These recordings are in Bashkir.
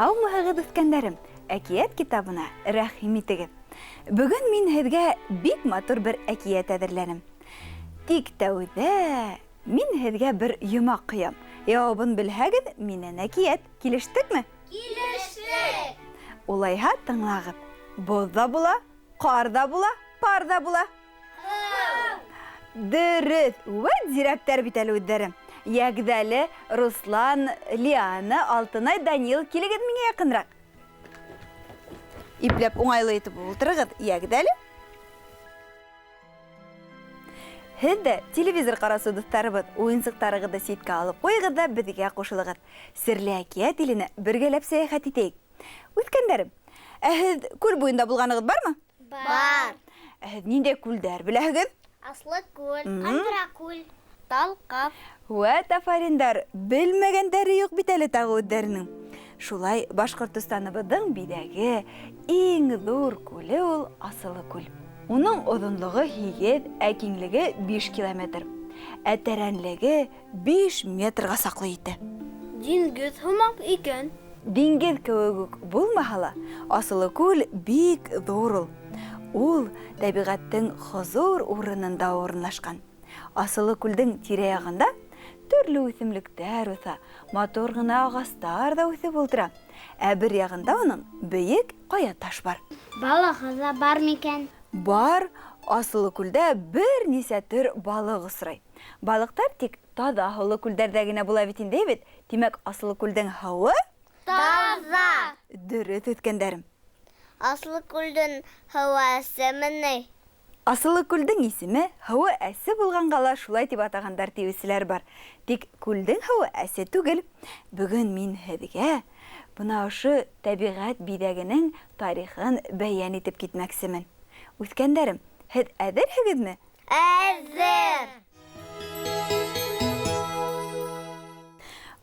Һаумыһығыҙ, үҫкәндәрем! Әкиәт китабына рәхим итегеҙ. Бөгөн мин һеҙгә бик матур бер әкиәт әҙерләнем. Тик тәүҙә мин һеҙгә бер йомаҡ ҡоям. Яуабын белһәгеҙ, минән әкиәт. Килештекме? Килештек! Улайһа, тыңлағыҙ. Боҙ ҙа була, ҡар ҙа була, пар ҙа була. Дөрөҫ, вәт зирәктәр бит әле үҙҙәре. Йәгеҙ әле, Руслан, Лиана, Алтынай, Данил, килегеҙ миңә яҡынраҡ. Ипләп уңайлы итеп ултырығыҙ, йәгеҙ әле. Һеҙ ҙә, телевизор ҡараусы дуҫтарыбыҙ, уйынсыҡтарығыҙҙы ситкә алып ҡуйығыҙ ҙа беҙгә ҡушылығыҙ. Серле әкиәт иленә бергәләп сәйәхәт итәйек. Үҫкәндәрем, ә һеҙ күл буйында булғанығыҙ бармы? Бар. Ә һеҙ ниндәй күлдәр беләһегеҙ? Аслы күл, Ҡандыра күл, Талҡаҫ. Вәт афариндар, белмәгәндәре юҡ бит әле тағы үҙҙәренең. Шулай Башҡортостаныбыҙҙың биҙәге, иң ҙур күле ул Асылы күл. Уның оҙонлоғо 8, ә киңлеге 5 километр. Ә тәрәнлеге 5 метрға саҡлы етә. Диңгеҙ һымаҡ икән. Диңгеҙ кеүек үк булмаһа ла, Асылы күл бик ҙур ул. Ул тәбиғәттең хозур урынында урынлашҡан. Асылы күлдең тирә-яғында төрлө үҫемлектәр үҫә, матур ғына ағастар ҙа үҫеп ултыра. Ә бер яғында уның бейек ҡая таш бар. Балығы ла бар микән? Бар, Асылы күлдә бер нисә төр балыҡ осрай. Балыҡтар тик таҙа һыулы күлдәрҙә генә була бит инде, бит. Тимәк, Асылы күлдең һыуы таҙа. Дөрөҫ, үҫкәндәрем. Асылы күлдең һыуы әсеме ни? Асылы күлдең исеме һыуы әсе булғанға ла шулай тип атағандар тиеүселәр бар. Тик күлдең һыуы әсе түгел. Бөгөн мин һеҙгә бына ошо тәбиғәт биҙәгенең тарихын бәйән итеп китмәксемен. Үҫкәндәрем, һеҙ әҙерһегеҙме? Әҙер!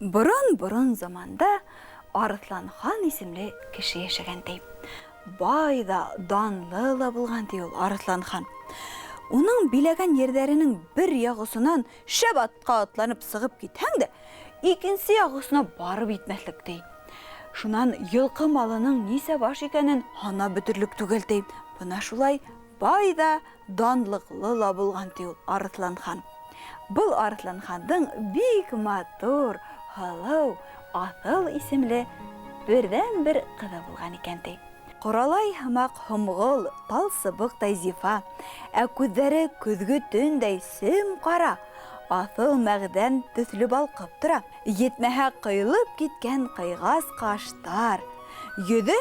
Борон-борон заманда Арыҫлан хан исемле кеше йәшәгән ти. Бай ҙа, данлы ла булған ти ул Арыҫлан хан. Уның биләгән ерҙәренең бер яҡ осонан шәп атҡа атланып сығып китһәң дә, икенсе яҡ осона барып етмәҫлек ти. Шунан йылҡы малының нисә баш икәнен һанап бөтөрлөк түгел ти. Бына шулай бай ҙа, данлыҡлы ла булған ти ул Арыҫлан хан. Был Арыҫлан хандың бик матур, һылыу, Аҫыл исемле берҙән-бер ҡыҙы булған икән ти. Ҡоралай һымаҡ һомғол, тал сыбыҡтай зифа, ә күҙҙәре көҙгө төндәй сем ҡара, аҫыл мәғҙән төҫлө балҡып тора. Етмәһә ҡыйылып киткән ҡыйғас ҡаштар, йөҙө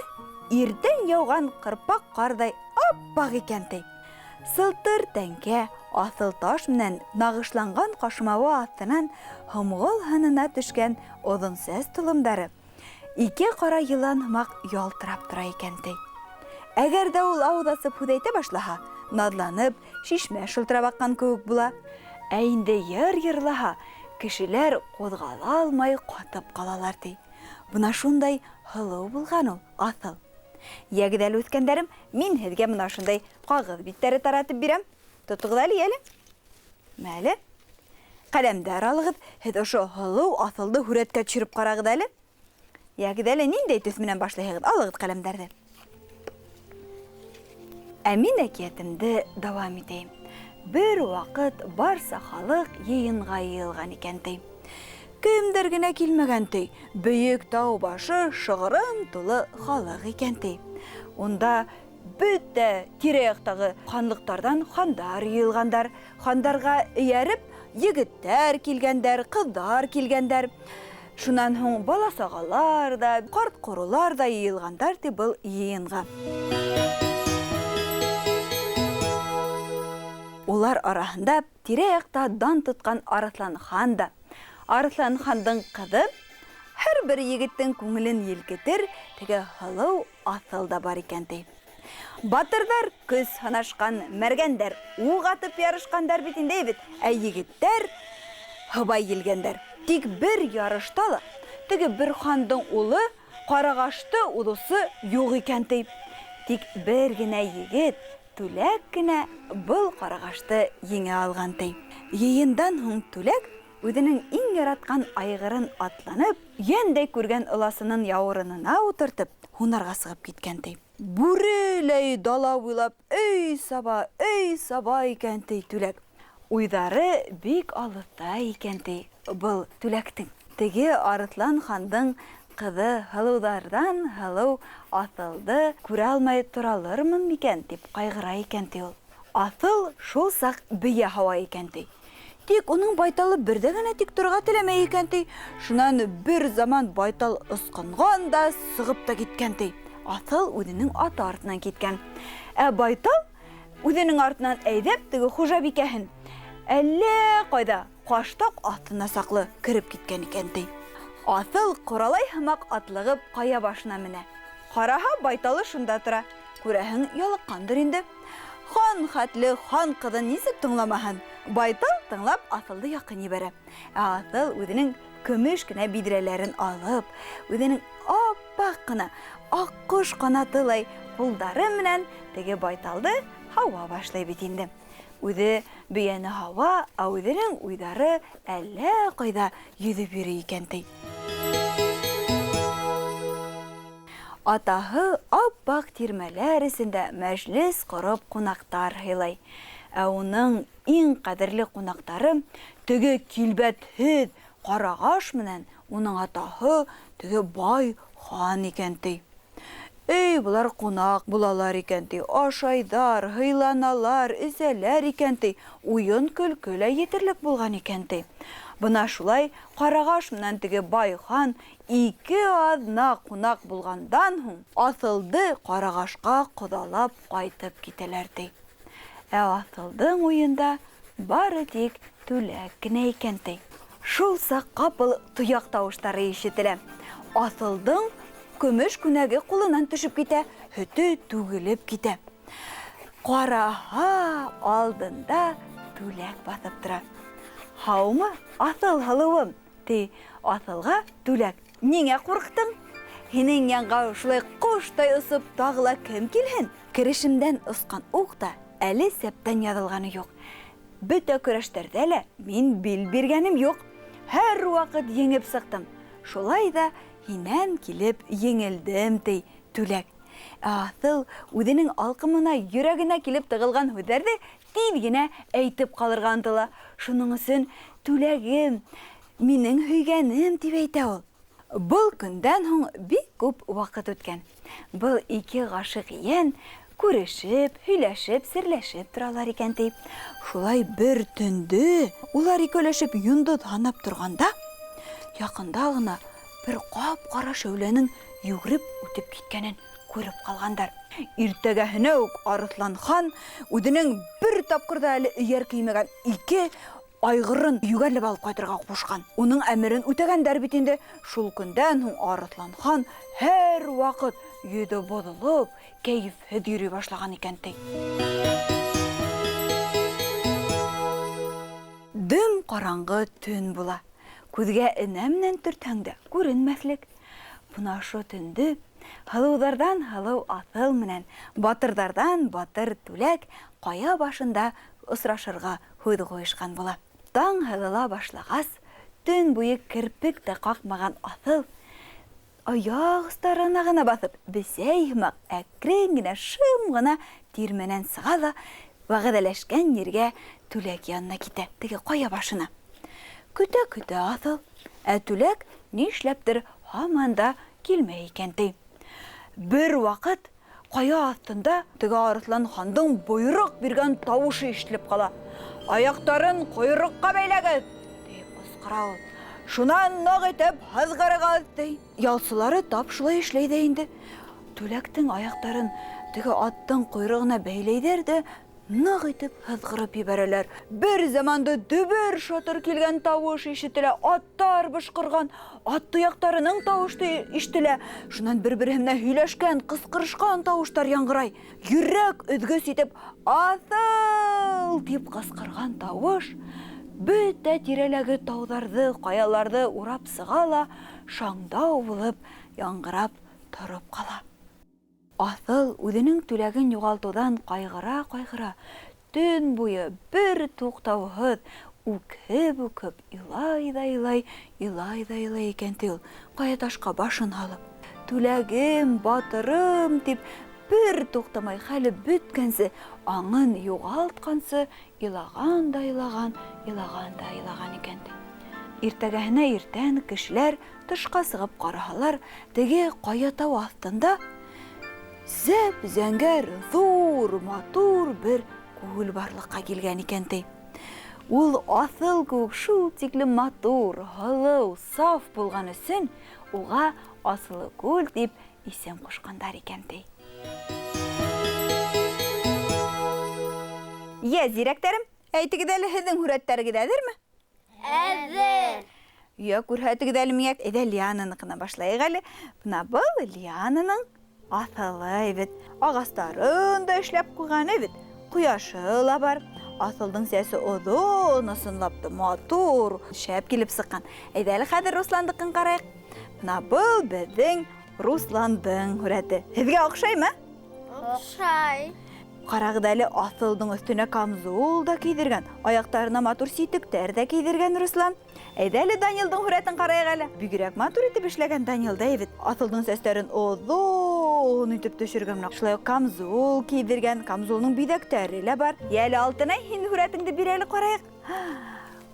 иртән яуған ҡырпаҡ ҡарҙай аппаҡ икән ти. Сылтыр тәңкә, аҫыл таш менән нағышланған ҡашмауы аҫтынан һомғол һынына төшкән оҙон сәс толомдары ике ҡара йылан һымаҡ ялтырап тора икән ти. Әгәр ҙә ул ауыҙ асып һүҙ әйтә башлаһа, наҙланып, шишмә шылтырап аҡҡан кеүек була. Ә инде йыр йырлаһа, кешеләр ҡуҙғала алмай ҡатып ҡалалар ти. Бына шундай һылыу булған ул Аҫыл. Йәгеҙ әле, үҫкәндәрем, мин һеҙгә бына шундай ҡағыҙ биттәре таратып бирәм. Тотоғоҙ әле, йәле. Мәле. Ҡәләмдәр алығыҙ, һеҙ ошо һылыу Аҫылды һүрәткә төшөрөп ҡарағыҙ әле. Йәгеҙ әле, ниндәй төҫ менән башлайһығыҙ? Алығыҙ ҡәләмдәрҙе. Ә мин әкиәтемде дауам итәйем. Бер ваҡыт барса халыҡ йыйынға йыйылған икән ти. Кемдәр генә килмәгән ти. Бөйөк тау башы шығырым тулы халыҡ икән ти. Унда бөтә тирә-яҡтағы ханлыҡтарҙан хандар йыйылғандар. Хандарға эйәреп егеттәр килгәндәр, ҡыҙҙар килгәндәр. Шунан һуң бала-сағалар ҙа, ҡарт-ҡоролар ҙа йыйылғандар ти был йыйынға. Улар араһында тирә-яҡта дан тотҡан Арыҫлан хан да. Арыҫлан хандың ҡыҙы һәр бер егеттең күңелен елкетер теге һылыу Аҫыл да бар икән ти. Батырҙар көс һанашҡан, мәргәндәр уҡ атып ярышҡандар бит инде, бит, ә егеттәр һыбай елгәндәр. Тик бер ярышта ла теге бер хандың улы Ҡарағашты уҙыусы юҡ икән ти. Тик бер генә егет Түләк кенә был Ҡарағашты еңә алған ти. Йыйындан һуң Түләк үҙенең иң яратҡан айғырын атланып, йәндәй күргән ыласынын яурынына ултыртып, һунарға сығып киткән, ти. Бүреләй дала буйлап эй саба, эй саба икән, ти, Түләк. Уйҙары бик алыҫта икән, ти, был Түләктең. Теге Арыҫлан хандың ҡыҙы һылыуҙарҙан һылыу Аҫылды күрә алмай торалырмын микән, тип ҡайғыра икән, ти ул. Аҫыл шул саҡ бейә һауа икән, ти. Тик уның байталы бер ҙә генә тик торорға теләмәй икән, ти. Шунан бер заман байтал ысҡынған да сығып та киткән, ти. Аҫыл үҙенең аты артынан киткән. Ә байтал үҙенең артынан әйҙәп теге хужабикәһен әллә ҡайҙа ҡаштаҡ аҫтына саҡлы кереп киткән икән, ти. Аҫыл ҡоралай һымаҡ атлығып ҡая башына менә. Ҡараһа, байталы шунда тора. Күрәһең, ялыҡҡандыр инде. Хан хәтле хан ҡыҙын нисек тыңламаһын? Байтал тыңлап Аҫылды яҡын ебәрә. Ә Аҫыл үҙенең көмөш кенә биҙрәләрен алып, үҙенең аппаҡ ҡына аҡҡош ҡанатылай ҡулдары менән теге байталды һауа башлай бит инде. Үҙе бейәне һауа, ә үҙенең уйҙары әллә ҡайҙа йөҙөп йөрөй икән, ти. Атаһы аппаҡ тирмәләр эсендә мәжлес ҡороп ҡунаҡтар һыйлай. Ә уның иң ҡәҙерле ҡунаҡтары теге килбәтһеҙ Ҡарағаш менән уның атаһы теге бай хан икән, ти. Эй, былар ҡунаҡ булалар икән, ти. Ашайҙар, һыйланалар, эсәләр икән, ти. Уйын-көлкө лә етерлек булған икән, ти. Бына шулай Ҡарағаш менән теге бай хан ике аҙна ҡунаҡ булғандан һуң Аҫылды Ҡарағашҡа ҡоҙалап ҡайтып китәләр, ти. Ә Аҫылдың уйында бары тик Түләк кенә икән, ти. Шул саҡ ҡапыл тояҡ тауыштары ишетелә. Аҫылдың көмөш күнәге ҡулынан төшөп китә, һөтө түгелеп китә. Ҡараһа, алдында Түләк баҫып тора. Һаумы, Аҫыл һылыуым, ти Аҫылға Түләк. Ниңә ҡурҡтың? Һинең янға шулай ҡоштай осоп тағы ла кем килһен? Керешемдән осҡан уҡ та әле сәптән яҙылғаны юҡ. Бөтә көрәштәрҙә лә мин бил биргәнем юҡ. Һәр ваҡыт еңеп сыҡтым. Шулай ҙа һинән килеп еңелдем, ти Түләк. Ә Аҫыл үҙенең алҡымына, йөрәгенә килеп тығылған һүҙҙәрҙе тиҙ генә әйтеп ҡалырға ынтыла. Шуның өсөн Түләгем, минең һөйгәнем, тип әйтә ул. Был көндән һуң бик күп ваҡыт үткән. Был ике ғашиҡ йән күрешеп, һөйләшеп, серләшеп торалар икән, ти. Шулай бер төндө улар икәүләшеп йондоҙ һанап торғанда, яҡында ғына бер ҡап-ҡара шәүләнең йүгереп үтеп киткәнен күреп ҡалғандар. Иртәгәһенә үк Арыҫлан хан үҙенең бер тапҡыр ҙа әле эйәр кеймәгән ике айғырын йүгәрләп алып ҡайтырға ҡушҡан. Уның әмерен үтәгәндәр бит инде. Шул көндән һуң Арыҫлан хан һәр ваҡыт йөҙө боҙолоп, кәйефһеҙ йөрөй башлаған икән, ти. Дөм ҡараңғы төн була. Күҙгә энә менән төртһәң дә күренмәҫлек. Бына ошо төндө һылыуҙарҙан һылыу Аҫыл менән батырҙарҙан батыр Түләк ҡая башында осрашырға һүҙ ҡуйышҡан була. Таң һыҙыла башлағас, төн буйы керпек тә ҡаҡмаған Аҫыл аяҡ остарына ғына баҫып, бесәй һымаҡ әкрен генә, шым ғына тирмәнән сыға ла вәғәҙәләшкән ергә Түләк янына китә, теге ҡая башына. Көтә-көтә Аҫыл, ә Түләк нишләптер һаман да килмәй икән, ти. Бер ваҡыт ҡая аҫтында теге Арыҫлан хандың бойороҡ биргән тауышы ишетелеп ҡала. Аяҡтарын ҡойроҡҡа бәйләгеҙ, тип ҡысҡыра ул. Шунан ныҡ итеп һыҙғырығыҙ, ти. Ялсылары тап шулай эшләй ҙә инде. Түләктең аяҡтарын теге аттың ҡойроғона бәйләйҙәр ҙә ныҡ итеп һыҙғырып ебәрәләр. Бер заманды дөбөр шатыр килгән тауыш ишетелә, аттар бышҡырған, ат тояҡтарының тауышы ишетелә. Шунан бер-береһе менән һөйләшкән, ҡысҡырышҡан тауыштар яңғырай. Йөрәк өҙгөс итеп Аҫыл тип ҡысҡырған тауыш бөтә тирәләге тауҙарҙы, ҡаяларҙы урап сыға ла шаңдау булып яңғырап тороп ҡала. Аҫыл үҙенең түләген юғалтыуҙан ҡайғыра-ҡайғыра төн буйы бер туҡтауһыҙ Үкһеп-үкһеп илай ҙа илай, илай ҙа илай икән, ти ул, ҡая ташҡа башын һалып. Түләгем, батырым, тип бер туҡтамай хәле бөткәнсе, аңын юғалтҡансы илаған да илаған, илаған да илаған икән, ти. Иртәгәһенә иртән кешеләр тышҡа сығып ҡараһалар, теге ҡая тау аҫтында зәп-зәңгәр, ҙур, матур бер күл барлыҡҡа килгән икән, ти. Ул аҫыл кеүек шул тиклем матур, һылыу, саф булған өсөн уға Асылы күл тип исем ҡушҡандар икән, ти. Йә, зирәктәрем, әйтегеҙ әле, һеҙҙең һүрәттәрегеҙ әҙерме? Әҙер. Йә, күрһәтегеҙ әле миңә. Әйҙә, Лиананыҡына башлайыҡ әле. Бына был Лиананың аҫылы бит. Ағастарын да эшләп ҡуйған бит. Ҡояшы ла бар. Аҫылдың сәсе оҙон, ысынлап та матур, шәп килеп сыҡҡан. Әйҙә әле хәҙер Русландыҡын ҡарайыҡ. Бына был беҙҙең Русландың һүрәте. Һеҙгә оҡшаймы? Оҡшай. Ҡарағыҙ әле, аҫылдың өҫтөнә камзул да кейҙергән, аяҡтарына матур ситектәр ҙә кейҙергән Руслан. Әйҙә әле Данилдың һүрәтен ҡарайыҡ әле. Бигерәк матур итеп эшләгән Данил да бит. Аҫылдың сәстәрен оҙон итеп төшөргән, менә шулай уҡ камзул кейҙергән, камзулның биҙәктәре лә бар. Йә әле, Алтынай, һин һүрәтеңде бир әле ҡарайыҡ.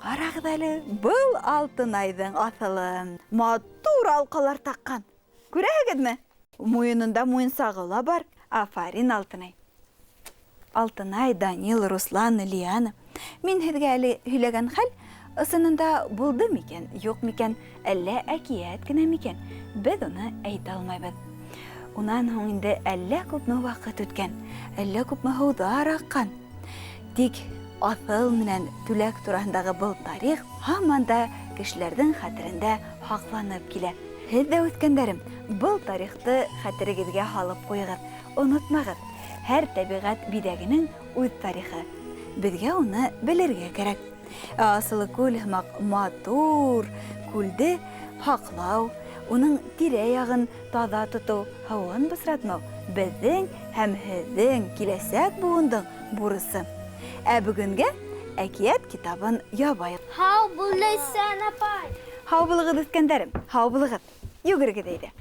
Ҡарағыҙ әле, был Алтынайҙың аҫылы. Матур алҡалар таҡҡан. Күрәһегеҙме? Муйынында муйынсағы ла бар. Афарин, Алтынай. Алтынай, Данил, Руслан, Лиана. Мин һеҙгә әле һөйләгән хәл ысынында булды микән, юҡ микән, әллә әкиәт кенә микән? Беҙ уны әйтә алмайбыҙ. Унан һуң инде әллә күпме ваҡыт үткән, әллә күпме һыуҙар аҡҡан. Тик аҫыл менән түләк тураһындағы был тарих һаман да кешеләрҙең хәтерендә һаҡланып килә. Һеҙ ҙә, үҫкәндәрем, был тарихты хәтерегеҙгә һалып ҡуйығыҙ, онотмағыҙ. Һәр тәбиғәт биҙәгенең үҙ тарихы. Беҙгә уны белергә кәрәк. Ә Асылы күл һымаҡ матур күлде һаҡлау, уның тирә-яғын таҙа тотоу, һыуын бысратмау беҙҙең һәм һеҙҙең киләсәк быуындың бурысы. Ә бөгөнгә әкиәт китабын ябайыҡ. Һау бул, Ләйсән апай. Һау булығыҙ, үҫкәндәрем, һау булығыҙ. Йүгерегеҙ әйҙә.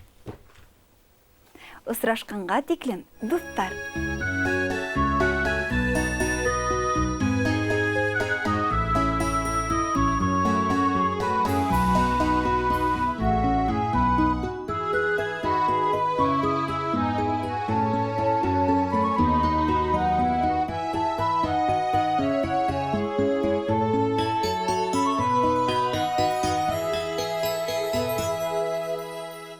Осрашҡанға тиклем, дуҫтар.